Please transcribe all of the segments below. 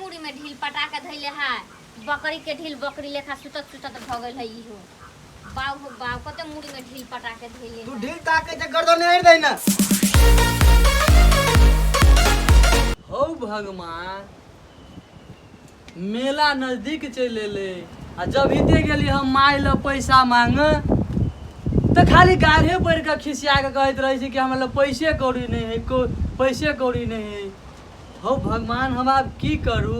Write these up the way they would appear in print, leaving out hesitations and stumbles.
मुड़ी में ढील पटा के धैले है बकरी के ढील बकरी लेखा सुतत सुतत भऽ गेल है इहो बाउ हो बाउ कते मुड़ी में ढील पटा के धैले तू है। ढील ताके जे गर्दन नहीं दे ना। हौ भगवान, मेला नजदीक चलि एलै आ जब इते गेली हम माय लग पैसा मांग तऽ खाली गाढ़े पड़ि कऽ खिसिया कऽ कहैत रहै छै कि हमरा लग पैसे कौड़ी नहि है, को पैसे कौड़ी नहि है। हौ भगवान, हम आब की करू?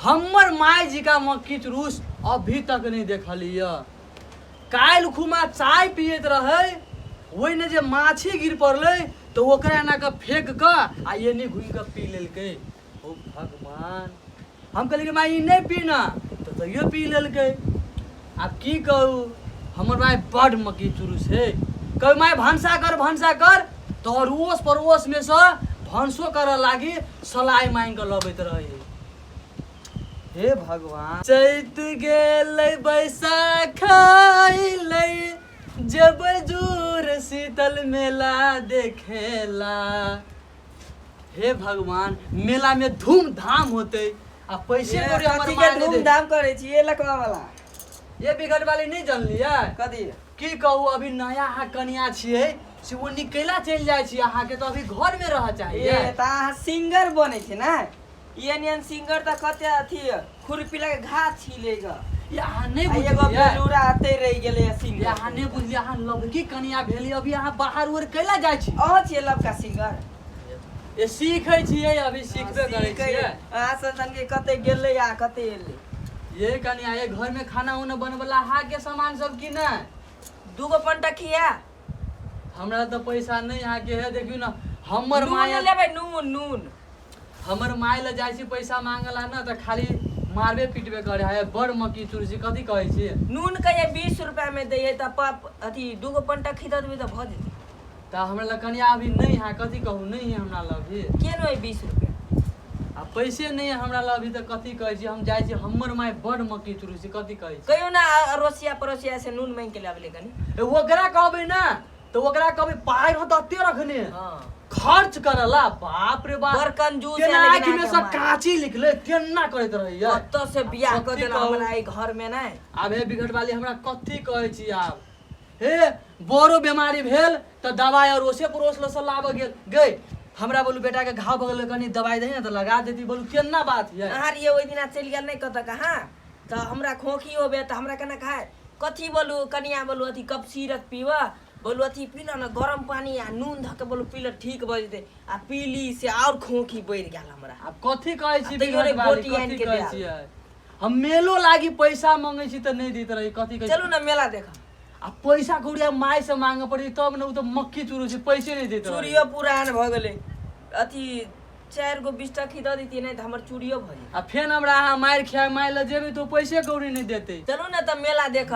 हमर माय जी का मक्की चूस अभी तक नहि देखलियै। काल्हि खुमा चाय पियैत रहै, ओहिमे जे माछी गिर पड़लै तऽ ओकरा एना कऽ फेंक कऽ आ एनी घुमि कऽ पी लेलकै। ओ भगवान, हम कहलियै कि माय ई नहि पीना, तऽ तैयो पी लेलकै। आब की कहू, हमर माय बड्ड मक्की चुरुस है। कभी माय भनसा कर भनसा कर तऽ अड़ोस पड़ोसमे सँ भनसो करऽ लागी सलाइ मांगि कऽ लबैत रहै। हे भगवान, चैत गेलै बैसाख अइलै, जेबै जूर शीतल मेला देखेला। हे भगवान, मेला में धूमधाम होते आ पैसे ए, कौड़ी हमर कथी के माय नहि दे। धूमधाम करै छी ये लकवा वाला? ये बिगड़ वाली नहीं जानलियै? कथी? की कहू, अभी नया अहाँ कनिया छियै से ओ निकैला चलि जाइ छी, अहाँके तऽ अभी घर में रह चाहिए। ए त अहाँ सिंगर बनै छी ने? ये नियन सिंगर त कते अथी खुरपी लगे घास छीले ग। ये अहाँ नहि आ एगो बुझलियै। बेलूरा आते रहि गेलै ये सिंगर। अहाँ नहि बुझलियै, अहाँ लबकी कनिया भेली, अभी अहाँ बाहर उर कैला जाइ छी? अहाँ छियै लबका सिंगर? ये सीखै छियै, अभी सीखबे करै छियै। अहाँ सन सन के कते गेलै आ कते एलै। ये कनिया, ये घर में खाना उना बनबला अहाँ के सामान सब की नहि? दूगो पंटा खिया। हमरा तऽ पैसा नहि अहाँके है, देखियौ ने हमर नून माय लेबै? नून नून। हमर माय लए जाइ छी पैसा मांगला ने तऽ खाली मारबे पीटबे करे है, बड़ मक्की चूर छी। कथी कहै छी? नून कहिए 20 रुपया में दैए तऽ पप अथी दूगो पंटा खी दऽ देबै तऽ भऽ जेतै। तऽ हमरा लग कनिया अभी नहि है, कथी कहू, नहि है हमरा लग अभी। के नहि 20 रुपया? आ पैसे नहि है हमरा लग अभी तऽ कथी कहै छी, हम जाइ छी, हमर माय बड़ मक्की चूर छी। कथी कहै छी? कहियो ना अड़ोसिया पड़ोसिया से नून मांगि के लाबले कनी। ए, ओकरा कहबै ने तऽ ओकरा कहबै पाइ रहत अते रखने खर्च करला, बाप रे बाप, बड़ कंजूस है। केना लेकिन आँखि में अहाँके से माय। काची निकले तेना करैत रहैया। कतऽ से बियाह कऽ कथी देला कहू? हमरा एहि घर में नहि। आब हे बिगट वाली, हमरा कथी कहै छी आब? हे बड़ो बीमारी भेल तऽ दवाइ अड़ोसे पड़ोस लऽ लाबऽ गेल गई। हमरा बोलू बेटा के घाव भऽ गेलै, कनी दवाइ दही ने तऽ लगा देती। बोलू केना बात ये? अहाँ रहियै ओहि दिना चलि गेल नहि कतऽ कहाँ तऽ हमरा खोखी होबे तऽ हमरा केना खाय कथी बोलू कनिया, बोलू अथी कप सिरप पीबऽ, बोलू अथी पी लऽ ने गरम पानी आ नून धऽ के, बोलू पी लऽ ठीक भऽ जेतै, आ पीली से आओर खोखी बढ़ि गेल हमरा। आब कथी कहै छी आ तैयो रे बिगट वाली, गोटी कथी आनि के कहै देल। छियै? हम मेलो लागी पैसा मंगै छी तऽ नहि दैत रही। कथी कहै छी? चलू ने मेला देख। आ पैसा कौड़ी आब माय से मांगे पड़ी तब ने, उ तऽ मक्खी चूरू छै, पैसे नहि दैत रहै। चूड़ियो पुरान भऽ गेलै, अथी चारि गो 20 टकी दऽ दैतियै नहि तऽ हमर चूड़ियो भऽ जेतै। आ फेन हमरा अहाँ मारि खाय माय लए जेबै तऽ ओ पैसे कौड़ी नहि देतै। चलू ने तऽ मेला देख,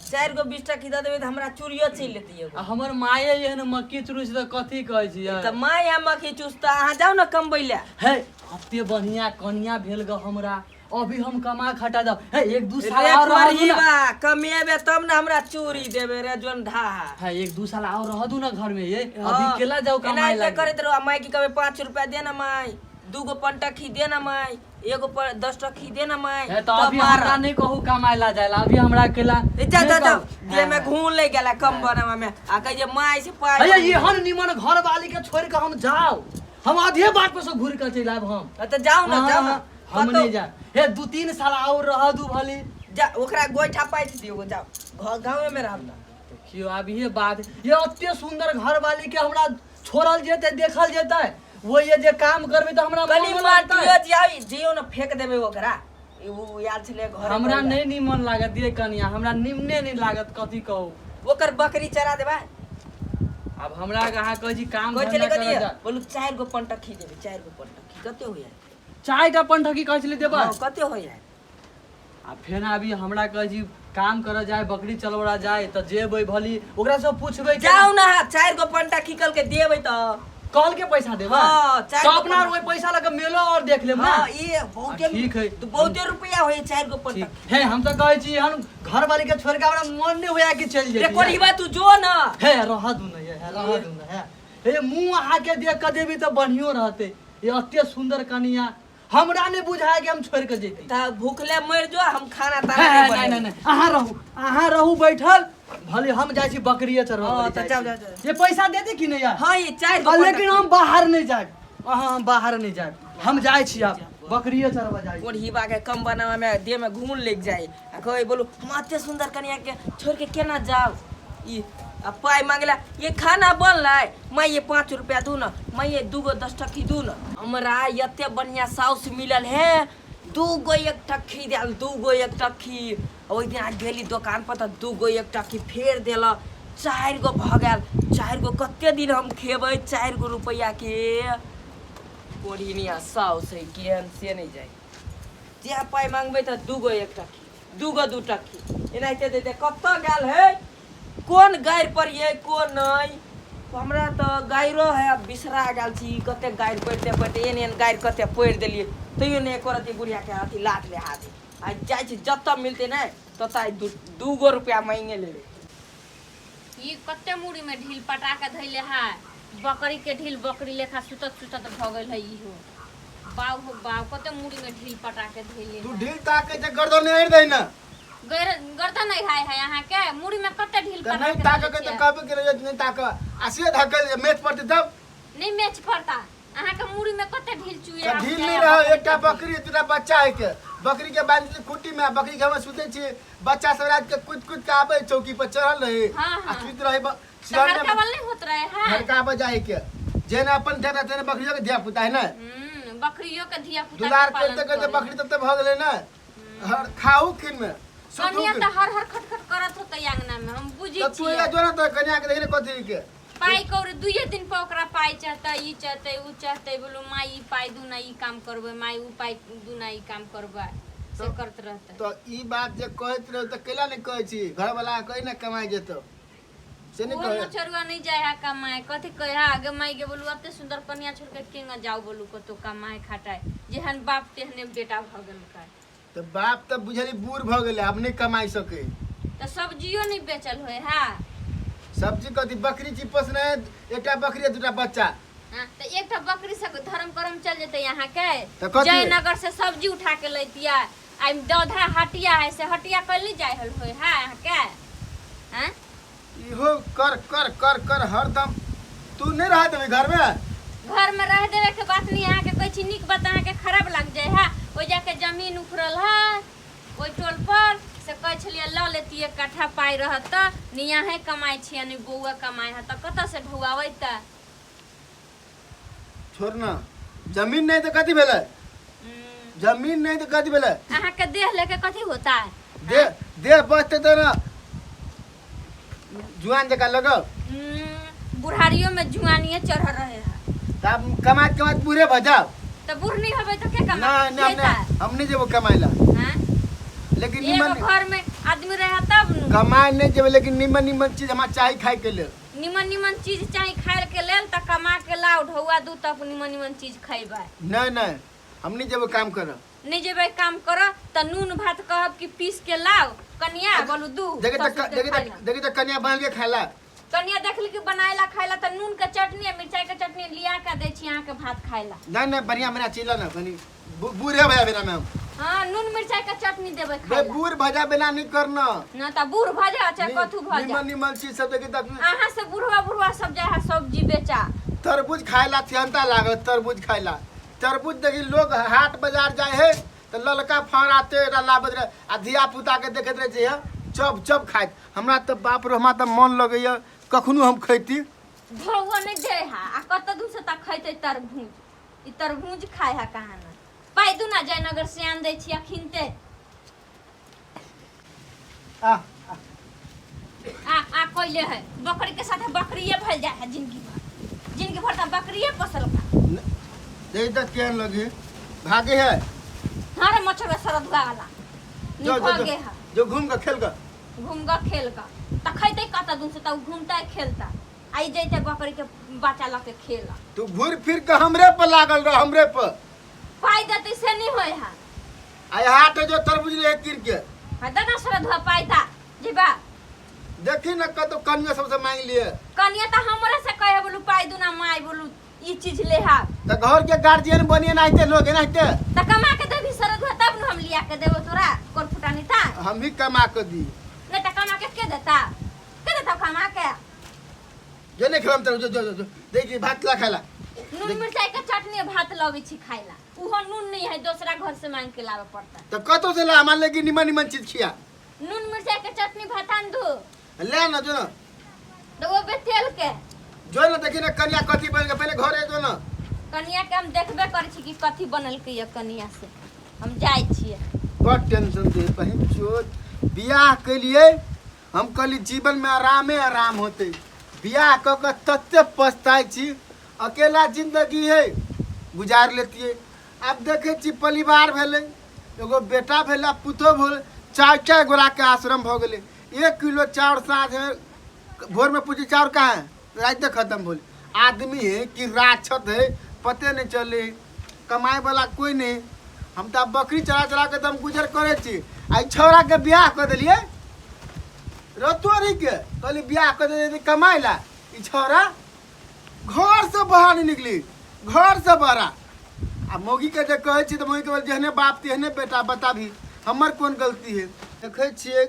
चारि गो 20 टकी दऽ देबै तऽ हमरा चूड़ियो चलि लेतै एगो। आ हमर माये एहन मक्खी चूरू छै तऽ कथी कहै छियै? तऽ माय आ मक्खी चूसता, अहाँ जाउ ने कमबै लए। हे अते बढ़िया कनिया भेल ग हमरा, अभी हम कमा खटा दब हे एक दू साल रे और रह दू ना। कोरीबा, कमेबे तब ने हमरा चूड़ी देबे रे जोन ढाहा। है एक दू साल और रह दू ना घर में, ये अभी केला जाओ कमाए एनाहिते लागी। करैत रहो, माय की कहबै 5 रुपया दे ना माय, दूगो पंटखी दे ना माय, एगो पर 10 टकी दे ना माय। हे तो अभी हमरा नहीं कहू कमाए ला जाएला, अभी हमरा केला ए, जा जा नहीं जा। कहू। देह में घून ले गेला कम बनवा में आ कहे जे माय से पाइ। अरे एहन निमन घर वाली के छोड़ के हम जाओ? हम आधे बाट पर से घूर के चलि आयब हम। तऽ जाउ ने, जाउ ने। हम नहीं जाए हे, 2-3 साल और रह दू भली। जा, ओकरा गोइठा पाथि दियौ, जाउ घर गाँवे में रहब ना। देखियो आब ये बात, ये अते सुंदर घर वाली के हमरा छोड़ल जेतै? देखल जेतै, वो ये जे काम करबै तऽ हमरा कनि मोन लगतै। माटियो जियाउ जियो ने फेंक देबै ओकरा, ई उ आयल छलै घर। हमरा नहीं निमन लागत ये कनिया, हमरा निमने नहीं लागत, कथी कहू। ओकर बकरी चरा देबै। आब हमरा अहाँ कहै छी काम कहै धंधा छलै करऽ कथी जा। बोलू, चारि गो पंटखी देबै, चारि गो पंटखी कते होइया? चारि टा पंटखी कहै छलै देबै? हँ, कते होइया? आ फेर अभी हमरा कहै छी काम करऽ जाय, बकरी चलबा जाय तऽ जेबै भली, ओकरा सब पुछबै के- जाउ ने अहाँ, चारि गो पंटखी कल के देबै तऽ कल के पैसा देबै? हँ, चारि तऽ गो अपना पंटखी। ओहि पैसा लऽ कऽ मेलो और देख लेब ना। हँ, ई बहुते ठीक है। बहुते रुपया होइया चारि गो ठीक पंटखी। हे, हम तऽ कहै छी एहन घरवाली के छोड़ि कऽ हमरा मन नहि होइया कि चलि रे जेबै। कोढ़ीबा, तू जो न। हे रह दू ने, हे रह दू ने, हे हे मुँह अहाँके देख कऽ देबी तऽ बढ़ियो रहतै। ये अते सुंदर कनिया हमरा नहि बुझाय कि हम छोड़ि के जैती। त भूखले मर जो, हम खाना ताना है, नहीं नहीं बनेबै। नहीं नहीं, अहाँ रहू, अहाँ रहू बैठल, भले हम जाइ छी बकरिए चरबै। हाँ, भले तऽ जाइ जाउ, छी। जाउ, जाउ। ये पैसा दे दे कि नहीं यार? हाँ, ये चारि गो। लेकिन हम बाहर नहीं जायब, अहाँ हम बाहर नहीं जायब, हम जाइ छी आब बकरिए चरबै जाइ छी। कोढ़ीबा के कम बनावे में देह में घून लग जाए आ कहे बोलू हम एते सुंदर कनिया के छोड़ के केना जाओ। ई आ पाइ मांगला, ये खाना बनलै मैं ये 5 रुपया दू न, मैं ये 2 गो 10 टक्की दू न। हमरा एते बढ़िया साउस मिलल है, 2 गो 1 टक्की देल, 2 गो 1 टक्की। ओहि दिन गेली दोकान पर तऽ 2 गो 1 टक्की फेर देल, 4 गो भऽ गेल। 4 गो कते दिन हम खेबै 4 गो रुपैआ के? कोढ़िनिया साउस है केहन से नहि जाय। जहाँ पाइ मांगबै तऽ 2 गो 1 टक्की, 2 गो 2 टक्की एनाहिते देते। कतऽ गेल है, कोन गारि पर ये कोन नहि? हमरा तऽ गाइरो है आब बिसरा गेल छी। कते गारि पढ़िते पढ़िते एहन एहन गारि कते पढ़ि देलियै, तैयो नहि एको रत्ती बुढ़ियाके अथी लात ले हाथ। आइ जाइ छी, जतऽ मिलतै नहि ततऽ आइ 2 गो रुपया मांगे लेबै। ई कते मुड़ी में ढील पटा के धैले है, बकरी के ढील बकरी लेखा सुतत सुतत भऽ गेल है इहो। बाउ हो बाउ, कते मुड़ी में ढील पटा के धैले तू है। ढील ताके जे गर्दन नहीं दे ना। गर्दन नहीं हाय है अहाँ के, मुड़ी में कते ढील तऽ पटा नहीं के ताके धैले के तऽ छियै? कहबे के नहीं ताके आ से धकेल जे मेच पड़तै तब नहीं मैच पड़ता, अहाँ के मुड़ी में कते ढील चुए। तऽ ढील नहीं रह, एकटा बकरी दूटा बच्चा है के बकरी के बांधि छी खूंटी में, आ बकरी के हम सुते छी, बच्चा सब रात के कूद कूद के आबै चौकी पर चढ़ल रहे हाँ, आ हाँ। सुति रहे तऽ हरका वाल नहीं होत रहे है, हरका जाए के जेना अपन धिया तेना बकरियो के धिया पुता है ना। बकरियो के धिया पुता दुलार करते करते बकरी तब तऽ भऽ गेलै ने। हर खाऊ किन में सुतू कनिया किन तऽ हर हर खटखट करत होतै अंगना में, हम बुझी तऽ तू छियै। एला जो ना तऽ कनिया के देखने कथी के पाइ कौड़ी दुइये दिन पर ओकरा पाइ चाहतै, ई चाहतै ऊ चाहतै। बोलू माय ई पाइ दू ना ई काम करबै, माय ऊ पाइ दू ना ई काम करबै, से करत रहतै। तऽ ई बात जे कहैत रहू तऽ कैला नहि कहै छी घरवाला कहि ने कमाइ जेतौ से नहि ओहो कहै? मचरुआ नहीं जाए है कमाए, कथी कहे है आगे माई के? बोलू एते सुंदर कनिया छोड़ के केंगा जाओ बोलू कतो कमाए खटाए? जेहन बाप तेहने बेटा भऽ गेल का। तऽ बाप तऽ बुझली बूढ़ भऽ गेलै, आब नहि कमाइ सकै। तऽ सब्जियो नहीं बेचल होय है? सब्जी कथी, बकरी छी पोसने, एकटा बकरी आ दूटा बच्चा। हाँ, तऽ एकटा बकरी से धर्म करम चल जेतै यहाँ के? तऽ कथी? जयनगर से सब्जी उठा के लैतियै। आ दौधा हटिया है से हटिया कल नहीं जाय हल होय है अहाँ के? हाँ? इहो कर कर कर कर हरदम। तू नहीं रह देबी घर में? घर में रह देवे के बात नहीं, अहाँ के कहै छी नीक बात अहाँ के खराब लग जाय है। ओहि जाके जमीन उखड़ल है ओहि टोल पर से कहै छलियै लऽ लेतियै कट्ठा, पाइ रहत तऽ नहि। अहें कमाइ छियै नहि बौआ कमाइ है, तऽ कतऽ से ढुआबै तऽ? छोड़ ना, जमीन नहीं तऽ कथी भेलै? जमीन नहीं तऽ कथी भेलै? अहाँ के देह लेके कथी होता है? देह देह बचते तऽ ना जुआन जकाँ लगब। बुढ़ारियो में जुआनिए चढ़ रहे है। तब कमाइत कमाइत बूढ़े भऽ जाओ। तऽ बूढ़ नहीं होबै तऽ के कमा ना ना खेता? ना, हम नहीं जेबो कमाइ ला। हाँ? लेकिन एगो निमन घर में आदमी रहे तब नु। कमाइ नहीं जेबै, लेकिन निमन निमन चीज हमरा चाही खाइ के लेल। निमन निमन चीज चाही खाए के लेल तऽ कमा के लाउ ढौआ दू, तब निमन निमन चीज खैबै। नहीं नहीं, हम नहीं जेबो काम करब। नहीं जेबै काम कर तऽ नून भात कहब कि पीस के लाउ कनिया, बोलू दू देखे ससुर तऽ के देखे खाइ तऽ ला। देखे तऽ कनिया बनल के खाला। कनिया देखली कि बनायला खायला तऽ नून के चटनी आ मिरचाई के चटनी लिया के दै छी अहाँके भात खायला। नहीं नहीं, बढ़िया बढ़िया चीज ला ना बनी बूढ़े भैया बिना में हम हाँ, नून मिरचाई के चटनी देबै बे खायला। बूढ़ भजा बिना नहीं करना। ना तऽ बूढ़ भऽ जा चाहे कथू भऽ जा। निमन निमन चीज सब देखे तऽ अहाँ से बुढ़वा बुढ़वा सब जाइ है सब्जी बेचा। तरबूज खायला थियंता लागल तरबूज खायला। तरबूज देखी लोग हाट बाजार जाए है तऽ ललका फड़ाते लाबैत रहे आ धिया पुता के देखैत रहै छै चप चप खाइत। हमरा तऽ बाप रे, हमरा तऽ मन लगैया कखनो हम खैती। ढौआ नहीं दे है आ कत दूर से तक खैते तरबूज, ई तरबूज खाय है कहाँ ना। पाइ दू ना, जयनगर से आन दै छी अखिनते। आ आ आ कोइले है बकरी के साथे बकरिए भइल जाय है जिंदगी भर, जिंदगी भर त बकरिए पोसल का। देख तऽ केहन लगी भागे है। हाँ रे मच्छर सरदुआ वाला जो जो निभगे जो, है। जो घूम के खेल के घूम ग खेल क त खैते कत दूर से त उ घूमता खेलता आई जैते बकरी के बच्चा लके खेल। तू घूर फिर के हमरे पर लागल रह, हमरे पर। पाइ देते से नहीं होय है। आ हाट जो तरबूज ले कीर के। हाँ दना सरदुआ पाइ ता जेबा। देखी न कतो कनिया सबसे मांग लिए। कनिया त हमरा से कहे बोलू पाइ दूना माय, बोलू ई चीज ले हा। तऽ घर के गार्जियन बनिए नाहिते लोग एनाहिते। त कमा के देबी शरद तब न हम लिया के देबो तोरा कोन फुटानी ता। हम ही कमा के दी। नहीं त कमा के के देता, के देता कमा के? जो नहीं खिलाम तेरे, जो जो जो, जो देखी भात ला खाला। नून मिरचाई के चटनी भात लबै छी खाइला, उहो नून नहीं है, दूसरा घर से मांग के लावे पड़ता। तो कतो से ला, मान ले कि निमन निमन चीज खिया। नून मिरचाई के चटनी भात आन दू। ले ना जो ना। तो वो बे तेल के। जो ना देखी ना कनिया कथी बन के पहले घरे जो ना। कनिया के हम देखबे करै छी कि कथी बनल के ये कनिया से हम जाइ छियै। बड़ टेंशन दे बहन चोद। बियाह के लिए हम कहली जीवन में आरामे आराम होते, बियाह क के तते पछताइ छी, अकेला जिंदगी है गुजार लेतियै। आब देखै छी परिवार भेलै, एगो बेटा भेलै, पुतोह भेलै, चारि चारि गोरा के आश्रम भऽ गेलै। 1 किलो चाउर साँझ में भोर में पूछी चाउर कहाँ है, राति खत्म भेल। आदमी है कि राक्षस है पते नहीं चले, कमाए वाला कोई नहीं। हम तो बकरी चरा चरा के एकदम गुजर करे छी। आ छौड़ा के बियाह कर देलियै रतोरी के, कहली बियाह कर देलियै कमाए ला, ई छौड़ा घर से बाहर नहीं निकली, घर से बाहर। आ मौगी के जे कहै छी तऽ मौगी के बोल जेहने बाप तेहने बेटा, बताबी हमर कोन गलती है। देखै छियै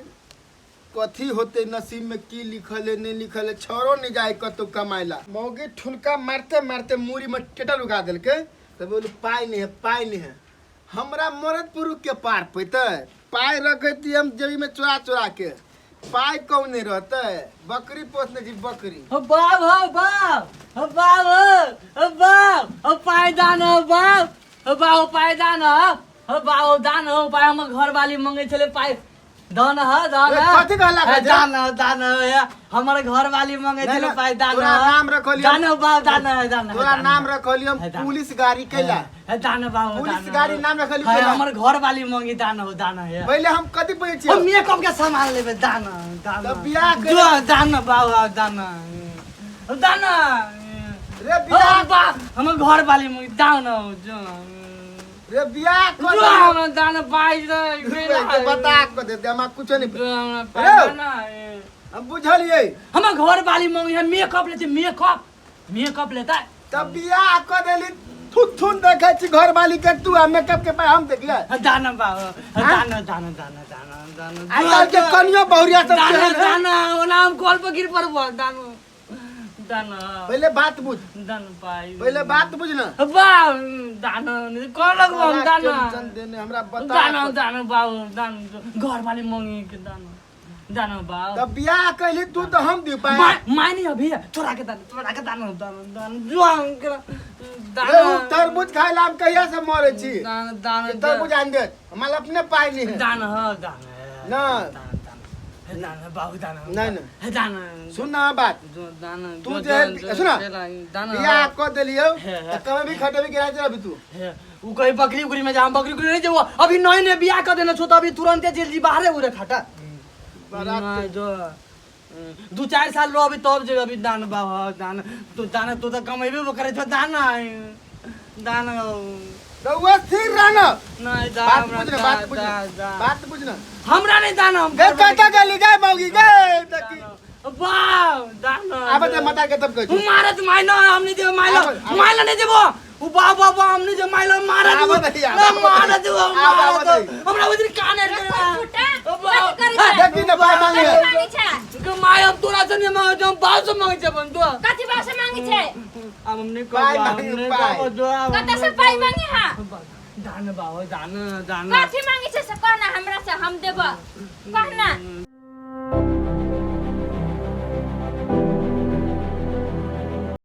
कथी होते नसीब में, की लिखल है नहीं लिखल है, छौड़ो नहीं जाए कतौ कमाए ला। मौगी ठुनका मारते मारते मूड़ी में टेटल उगा देलकै, तऽ बोलू पाइ नहीं है, पाइ नहीं है। हमरा मरद पुरुष के पार पैतै, पाइ रखैती हम जेबी में चोरा चोरा के, पाइ कौन नहीं रहतै। बकरी पोसने छी बकरी। हो बाप, हो बाप, हो बाप, हो बाप, हो पायदान, हो बाप, हो बाप, हो पायदान, हो बाप, हो दान, हो पाइ। हमर घरवाली मंगै छलै पाइ, दान ह, दान ह। कथी कहला हे, दान ह, दान ह, या, हमर घरवाली मंगै नहीं, छलै नहीं, पाइ, दान तोरा ह। नाम रखलियौ। दान ह बाप, दान ह, दान ह, तोरा दान ह। नाम रखलियौ हे, दान। पुलिस गाड़ी कैला। हे, दान ह बाप, पुलिस दान ह। गाड़ी नाम रखलियौ हे, कैला। हमर घरवाली मंगी दान हो, दान ह, या। पहिले हम कथी पूछै छियौ? हम मेकअप के सामान लेबै, दान ह, दान ह। तऽ बियाह जो, कैला। दान ह बाप, दान ह। दान ह। रे बियाह ओ बाप, हमर घरवाली मंगी दान हो, जो। रे बियाह कर जो देलियौ। हमरा दान पाइ दे, रे बता के दे दे, हमरा कुछो नहीं। जो हमरा रे। पाइ ना। हम बुझलियै। हमर घरवाली मंगी है मेकअप लेते, मेकअप, मेकअप लेता। तब बियाह कर देली, थुन थुन देखै छी घरवाली के तू, आ मेकअप के पाइ हम देखले। दान बाबू, दान, दान, दान, दान, दान। आइ काल्हि के कनियो बहुरिया सब दान, केहन है? दान, ओना हम कॉल पर गिर पड़बो, दान, दान। पहिले बात बुझ। दान पाइ। पहिले बात बुझ ना। बा, दान, कौन लगबो हम दान? टेंशन देने हमरा बता। दान, दान बाबू, दान, घरवाली मंगी के दान, दान बाबू। तब बियाह कैली तू तो हम दी पाइ। माय नहीं अभी, तोरा के दान, तोरा के दान, दान, दान, जुआन के दान। रे, उ तरबूज खाय ला हम कहिया से मरे छी? दान, दान, ये तरबूज आन दे, हमरा अपने पाइ नहीं है। दान ह, दान है। ना। दान, दान, हे दान, बाबू, दान। नहीं, नहीं। हे दान। सुन ना बात। जो दान, तू जो जे है, दान, जो सुन ना। दान, बियाह क देलियौ, हे, हे। त कमे भी खटेबी गिरा दे अभी तू। हे, उ कहीं बकरी उकरी में जा, हम बकरी उकरी नहीं जेबो। अभी नए नए बियाह क देने छो त अभी तुरंते जेल जी बाहरे उरे खटा। बड़ा नहीं, जो 2-4 साल रहो अभी तब जेबे। अभी दान बाबा, दान, तू दान, तू त कमेबे करे छो, दान, दान। रउआ स्थिर रहना। नहीं, दान, बात हमरा बुझ ना, दा, बात बुझ दा, ना, दा। बात बुझ ना। हमरा नहीं दान, हम गे कता गेली गे मौगी गे देखी। बाप, दान। आबे ते मता के तब कहै छी। मारत माइनो, हम नहीं देबो माइलो। आबे, आबे। माइलो नहीं देबो। उ बाप, बाप, हम नहीं देबो माइलो, मारत आबे उ। दही, आबे, ना, आबे मारत दही। उ, आबे, आबे मारत उ। दही। हमरा उधर कान है। फुटा, बाप। कथी करै छै? देखी ना पाइ मांगे। कथी मांगे छै? के my, हम तोरा से नहीं मांगे, हम बाप से मांगे छै अपन तो। कथी बाप से मांगे छै? अब हम नहीं पाइ कहबो, हम मांगे, नहीं पाइ। कहबो, जो अब हम कतऽ से नहीं पाइ कहबो। मांगे हा? दान बाबा, दान, दान। कथी मांगे छै से कह ना हमरा से, हम देबो। कह ना।